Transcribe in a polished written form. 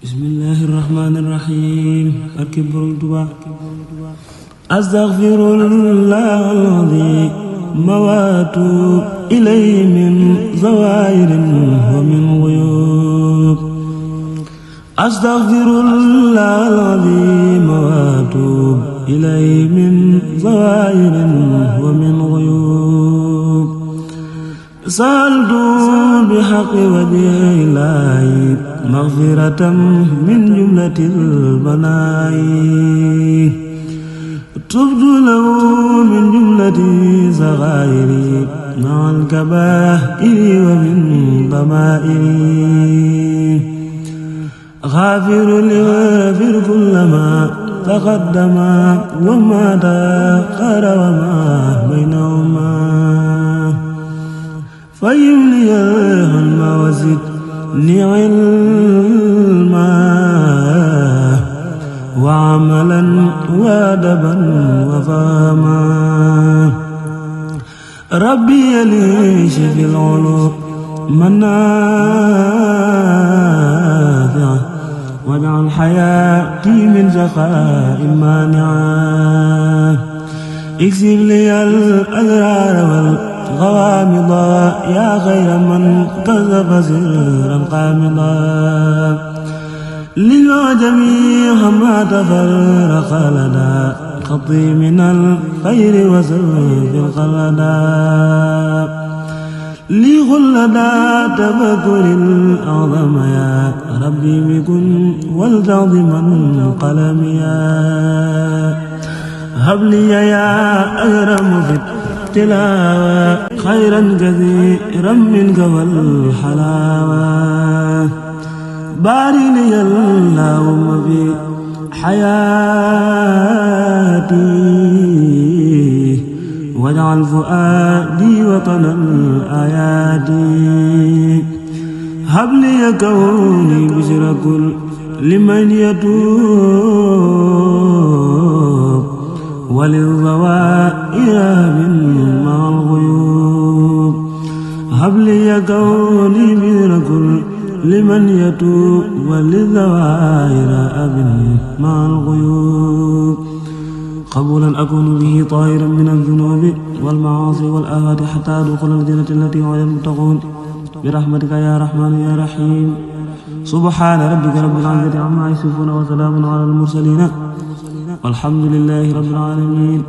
bismillahi rahmani rahim barke Borom Tuuba astaghfirullah al-azim wa atuub ilayhi min zawaahirin wa min ghuyuub astaghfirullah al-azim wa atuub ilayhi min zawaahirin wa min ghuyuub sa'altu bihaqqi wajhi llaahi maghfiratan min jumlatil balaa'i tubtu lahu min jumlati saghaa'iri ma'al kabaa'iri wa min damaa'iri ghaafiru lighafir kullamaa taqaddama wa maa ta'akhkhara wa maa baynahumaa fayyim liyal hilma wa zidni ilma wa amalan wa adaban wa fahma rabbi li shifil uluma nafi'a waj'al hayati min shaqa'in mani'a iksib liyal azrar wal غوامض يا خير من كذب سرا قامضا للجميع ما تفرق لدى خطي من الخير وسر الخلدا لخلدا تذكر الأعظم يا ربي بكن والتعظما قلم يا هب لي يا أكرم في تلاوة خيرا كثيرا منك والحلاوة بارك لي اللهم في حياتي واجعل فؤادي وطن الآيات هب لي كوني بشر كل لمن يتوب وللظوائر مع الغيوب هب لي كوني بذر كل لمن يتوب وللظوائر مع الغيوب قبولا أكون به طاهرا من الذنوب والمعاصي والآفات حتى أدخل الجنة التي وعد المتقون برحمتك يا رحمن يا رحيم سبحان ربك رب العزة عما يصفون وسلام على المرسلين والحمد لله رب العالمين